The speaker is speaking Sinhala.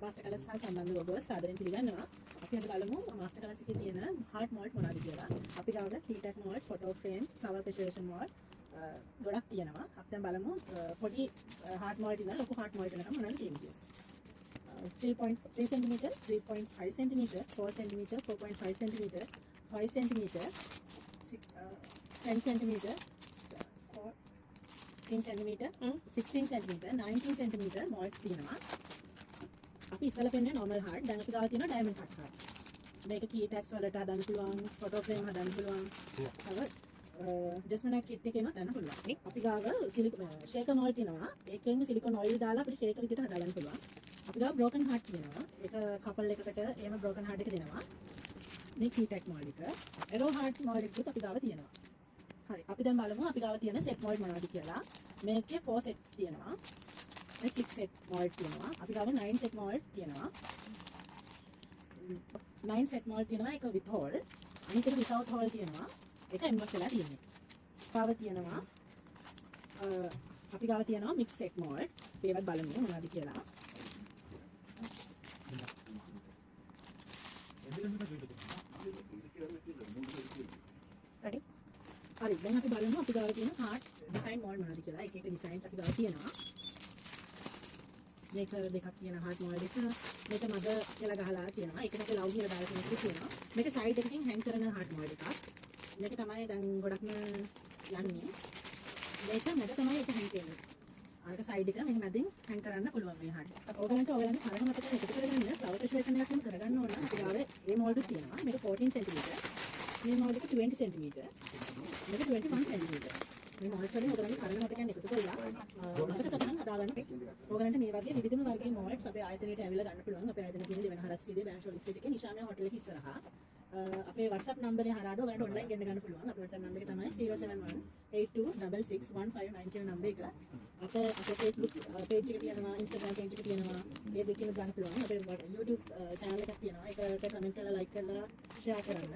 මාස්ටර් කලර්ස් හා සම්බන්ධව ඔබ සාදරයෙන් පිළිගන්නවා. අපි අද බලමු මාස්ටර් කලර්ස් එකේ තියෙන හાર્ට් මොල්ඩ් මොනවද කියලා. අපි ගාව key tag mold, photo frame, flower preservation mold ගොඩක් තියෙනවා. අපි දැන් බලමු පොඩි හાર્ට් මොල්ඩ් ඉඳලා ලොකු හાર્ට් මොල්ඩ් වෙනකම් මොනවද තියෙන්නේ කියලා. 3.3 cm, 3.5 cm, 4 cm, 4.5 cm, 5 cm, 6, 10 cm, 4, 15 cm, 16 cm, 19 cm molds තියෙනවා. අපි ඉස්සෙල්ලා පෙන්නුවේ normal heart. දැන් අපි ගාව තියෙනවා diamond cut heart. මේක key tags වලට හදන්න පුළුවන්, photo frame හදන්න පුළුවන්. තව ජස්මනයිට් කිට් එකේම හදන්න පුළුවන්. අපි ගාව සිලිකොන් ෂේකර් මොල්ඩ් තියෙනවා. ඒකෙන් සිලිකොන් ඔයිල් දාලා අපිට ෂේකර් විදිහට හදාගන්න පුළුවන්. අපි ගාව බ්‍රෝකන් හાર્ට් තියෙනවා. ඒක කපල් එකකට එහෙම බ්‍රෝකන් හાર્ට් එක දෙනවා. මේ කී ටැග් මොල්ඩ් එක. ඇරෝ හાર્ට් මොල්ඩ් එකකුත් අපි ගාව තියෙනවා. හරි. අපි දැන් බලමු අපි ගාව තියෙන සෙට් මොල්ඩ් මොනවද කියලා. මේකේ 4 සෙට් තියෙනවා. මේ 6 සෙට් මොල්ඩ් තියෙනවා. අපි ගාව 9 සෙට් මොල්ඩ් තියෙනවා. 9 සෙට් මොල්ඩ් තියෙනවා, ඒක විත් හෝල්. අනිත් එක විතවුට් හෝල් තියෙනවා. ඒක එම්බොස් වෙලා තියෙන්නේ. තව තියෙනවා අපි ගාව තියෙනවා මික්ස් සෙට් මොල්ඩ්. අපි ඒවත් බලමු මොනවද කියලා. Ready? හරි, දැන් අපි බලමු අපි ගාව තියෙන හાર્ට් ඩිසයින් මොල්ඩ් මොනවද කියලා. එක එක ඩිසයින්ස් අපි ගාව තියෙනවා. මේක දෙකක් තියෙන හાર્ට් මොල්ඩ් එක. මේක මද කියලා ගහලා තියෙනවා. ඒක මත ලව් කියලා දාලා තියෙන එක තියෙනවා. මේක සයිඩ් එකකින් හැං කරන හાર્ට් මොල්ඩ් එකක්. මේක තමයි දැන් ගොඩක්ම යන්නේ. මේක මැද තමයි ඒක හැං වෙන්නේ. අරක සයිඩ් එක මේක මැදින් හැං කරන්න පුළුවන් මේ හાર્ට්. ඕගලන්ට ඔයගලන්ගේ පරණ මතක එකතු කරගන්න ෆ්ලවර් ප්‍රෙසර්වේෂන් එකක් නම් කරගන්න ඕන නම් අපි ගාව මේ මොල්ඩ් තියෙනවා. මේක 14 cm. මේ මොල්ඩ් එක 20 cm. මේක 21 cm. මේ මොල්ඩ්ස් වලින් ඔයගලන්ගේ පරණ මතකයන් එකතු කරලා මතක සටහන් හදාගන්න. ඔයගලන්ට මේ වගේ විවිධම වර්ගයේ මොල්ඩ්ස් අපේ ආයතනයට ඇවිල්ලා ගන්න පුළුවන්. අපේ ආයතනයේ තියෙන දෙවන හරස් වීදියේ බෑන්ෂෝල් ස්ට්‍රීට් එකේ නිශාමය හෝටල් එක ඉස්සරහා. අපේ WhatsApp නම්බරේ හරහා ඔයාලට ඔන්ලයින් ගෙන්න ගන්න පුළුවන්. අපේ WhatsApp number එක තමයි 071 8266 159 කියන නම්බර් එක. අපේ අපේ Facebook page එක තියෙනවා, Instagram page එක තියෙනවා. මේ දෙකේම ගන්න පුළුවන්. අපේ YouTube channel එකක් තියෙනවා. ඒකට කමෙන්ට් කරලා, like කරලා, share කරන්න.